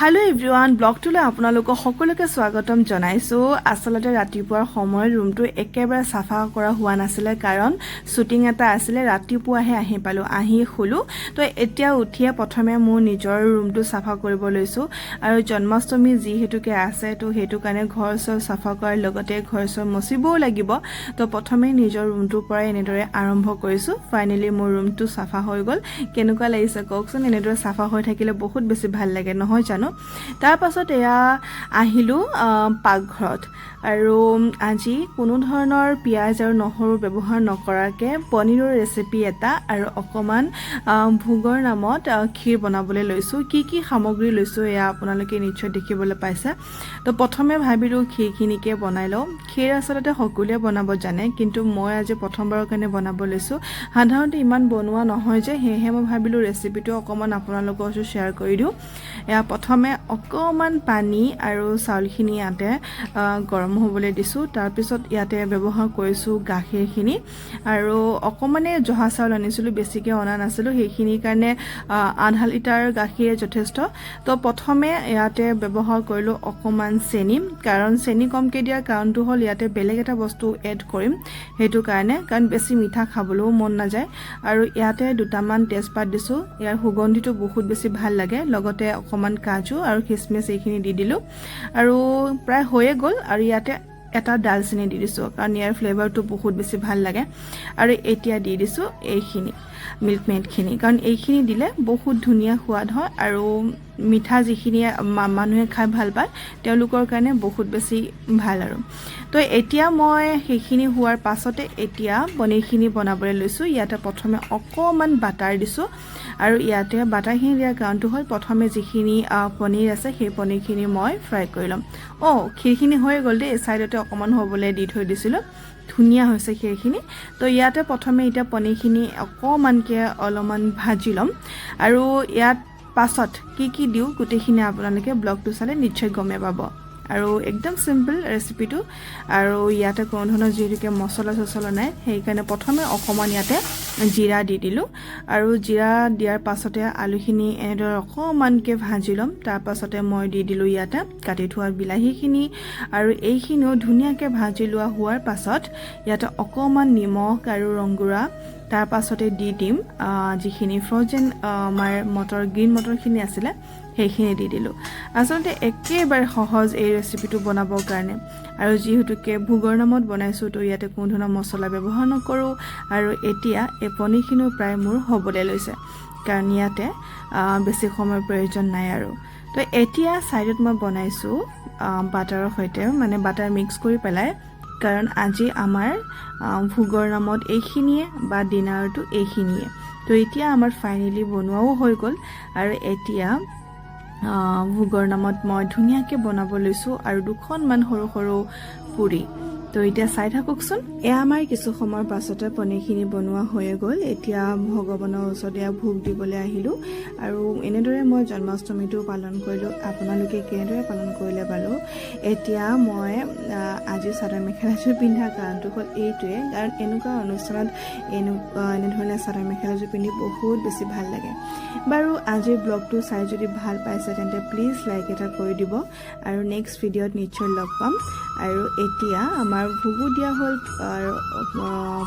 Hello' everyone, ব্লগটোলৈ আপোনালোকক সকলোকে স্বাগতম জনাইছোঁ। আচলতে ৰাতিপুৱাৰ সময়ত ৰুমটো একেবাৰে চাফা কৰা হোৱা নাছিলে, কাৰণ শ্বুটিং এটা আছিলে। ৰাতিপুৱাহে আহি পালোঁ, আহি শুলোঁ। তো এতিয়া উঠিয়ে প্ৰথমে মোৰ নিজৰ ৰুমটো চাফা কৰিব লৈছোঁ। আৰু জন্মাষ্টমী যিহেতুকে আছে, তো সেইটো কাৰণে ঘৰ চৰ চাফা কৰাৰ লগতে ঘৰ চৰ মচিবও লাগিব। তো প্ৰথমে নিজৰ ৰুমটোৰ পৰাই এনেদৰে আৰম্ভ কৰিছোঁ। ফাইনেলি মোৰ ৰুমটো চাফা হৈ গ'ল। কেনেকুৱা লাগিছে কওকচোন? এনেদৰে চাফা হৈ থাকিলে বহুত বেছি ভাল লাগে, নহয় জানো? তাৰপাছত এয়া আহিলোঁ পাকঘৰত আৰু আজি কোনো ধৰণৰ পিঁয়াজ আৰু নহৰু ব্যৱহাৰ নকৰাকৈ পনীৰৰ ৰেচিপি এটা আৰু অকণমান ভোগৰ নামত ক্ষীৰ বনাবলৈ লৈছোঁ। কি কি সামগ্ৰী লৈছোঁ, এয়া আপোনালোকে নিশ্চয় দেখিবলৈ পাইছে। তো প্ৰথমে ভাবিলোঁ ক্ষীৰখিনিকে বনাই লওঁ। ক্ষীৰ আচলতে সকলোৱে বনাব জানে, কিন্তু মই আজি প্ৰথমবাৰৰ কাৰণে বনাব লৈছোঁ। সাধাৰণতে ইমান বনোৱা নহয় যে, সেয়েহে মই ভাবিলোঁ ৰেচিপিটো অকণমান আপোনালোকৰ ওচৰত শ্বেয়াৰ কৰি দিওঁ। এয়া প্ৰথমে অকণমান পানী আৰু চাউলখিনি ইয়াতে গৰম হ'বলৈ দিছোঁ। তাৰপিছত ইয়াতে ব্যৱহাৰ কৰিছোঁ গাখীৰখিনি আৰু অকণমানে জহা চাউল আনিছিলোঁ, বেছিকৈ অনা নাছিলোঁ। সেইখিনিৰ কাৰণে আধা লিটাৰ গাখীৰে যথেষ্ট। তো প্ৰথমে ইয়াতে ব্যৱহাৰ কৰিলোঁ অকণমান চেনি। কাৰণ চেনি কমকৈ দিয়াৰ কাৰণটো হ'ল ইয়াতে বেলেগ এটা বস্তু এড কৰিম, সেইটো কাৰণে, কাৰণ বেছি মিঠা খাবলৈও মন নাযায়। আৰু ইয়াতে দুটামান তেজপাত দিছোঁ, ইয়াৰ সুগন্ধিটো বহুত বেছি ভাল লাগে। লগতে অকণমান কাজু আৰু খিচমিচ এইখিনি দি দিলোঁ আৰু প্ৰায় হৈয়ে গ'ল। আৰু ইয়াতে এটা ডালচেনি দি দিছোঁ, কাৰণ ইয়াৰ ফ্লেভাৰটো বহুত বেছি ভাল লাগে। আৰু এতিয়া দি দিছোঁ এইখিনি মিল্ক মেডখিনি, কাৰণ এইখিনি দিলে বহুত ধুনীয়া সোৱাদ হয় আৰু মিঠা যিখিনি মানুহে খাই ভাল পায়, তেওঁলোকৰ কাৰণে বহুত বেছি ভাল। আৰু তো এতিয়া মই সেইখিনি হোৱাৰ পাছতে এতিয়া পনীৰখিনি বনাবলৈ লৈছোঁ। ইয়াতে প্ৰথমে অকণমান বাটাৰ দিছোঁ আৰু ইয়াতে বাটাৰখিনি দিয়াৰ কাৰণটো হ'ল প্ৰথমে যিখিনি পনীৰ আছে, সেই পনীৰখিনি মই ফ্ৰাই কৰি ল'ম। অঁ, ক্ষীৰখিনি হৈ গ'ল দেই, ছাইডতে অকণমান হ'বলৈ দি থৈ দিছিলোঁ। ধুনীয়া হৈছে ক্ষীৰখিনি। তো ইয়াতে প্ৰথমে এতিয়া পনীৰখিনি অকণমানকৈ অলপমান ভাজি ল'ম আৰু ইয়াত পাছত কি কি দিওঁ, গোটেইখিনি আপোনালোকে ব্লগটো চালে নিশ্চয় গমেই পাব। আৰু একদম চিম্পল ৰেচিপিটো আৰু ইয়াতে কোনো ধৰণৰ যিহেতুকে মছলা চছলা নাই, সেইকাৰণে প্ৰথমে অকণমান ইয়াতে জিৰা দি দিলোঁ। আৰু জিৰা দিয়াৰ পাছতে আলুখিনি এনেদৰে অকণমানকৈ ভাজি ল'ম। তাৰপাছতে মই দি দিলোঁ ইয়াতে কাটি থোৱা বিলাহীখিনি আৰু এইখিনিও ধুনীয়াকৈ ভাজি লোৱা হোৱাৰ পাছত ইয়াতে অকণমান নিমখ আৰু ৰংগুড়া, তাৰ পাছতে দি দিম যিখিনি ফ্ৰজেন আমাৰ মটৰ, গ্ৰীণ মটৰখিনি আছিলে, সেইখিনি দি দিলোঁ। আচলতে একেবাৰে সহজ এই ৰেচিপিটো বনাবৰ কাৰণে। আৰু যিহেতুকে ভোগৰ নামত বনাইছোঁ, তো ইয়াতে কোনো ধৰণৰ মছলা ব্যৱহাৰ নকৰোঁ। আৰু এতিয়া এই পনীৰখিনিও প্ৰায় মোৰ হ'বলৈ লৈছে, কাৰণ ইয়াতে বেছি সময়ৰ প্ৰয়োজন নাই। আৰু তো এতিয়া ছাইডত মই বনাইছোঁ বাটাৰৰ সৈতে, মানে বাটাৰ মিক্স কৰি পেলাই, কাৰণ আজি আমাৰ ভোগৰ নামত এইখিনিয়ে বা ডিনাৰটো এইখিনিয়ে। তো এতিয়া আমাৰ ফাইনেলি বনোৱাও হৈ গ'ল আৰু এতিয়া ভোগৰ নামত মই ধুনীয়াকৈ বনাব লৈছোঁ আৰু দুখনমান সৰু সৰু পুৰি। তো এতিয়া চাই থাককচোন। এয়া আমাৰ কিছু সময়ৰ পাছতে পনীৰখিনি বনোৱা হৈয়ে গ'ল। এতিয়া ভগৱানৰ ওচৰত এয়া ভোগ দিবলৈ আহিলোঁ আৰু এনেদৰে মই জন্মাষ্টমীটো পালন কৰিলোঁ। আপোনালোকে কেনেদৰে পালন কৰিলে বাৰু? এতিয়া মই আজি চাদৰ মেখেলাযোৰ পিন্ধাৰ কাৰণটো হ'ল এইটোৱে, কাৰণ এনেকুৱা অনুষ্ঠানত এনেধৰণে চাদৰ মেখেলাযোৰ পিন্ধি বহুত বেছি ভাল লাগে। বাৰু, আজিৰ ব্লগটো চাই যদি ভাল পাইছে, তেন্তে প্লিজ লাইক এটা কৰি দিব আৰু নেক্সট ভিডিঅ'ত নিশ্চয় লগ পাম। আৰু এতিয়া আমাৰ ভোগো দিয়া হ'ল আৰু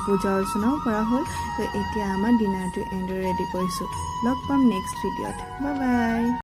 পূজা অৰ্চনাও কৰা হ'ল। তো এতিয়া আমাৰ ডিনাৰটো এনেদৰে ৰেডি কৰিছোঁ। লগ পাম নেক্সট ভিডিঅ'ত। Bye bye.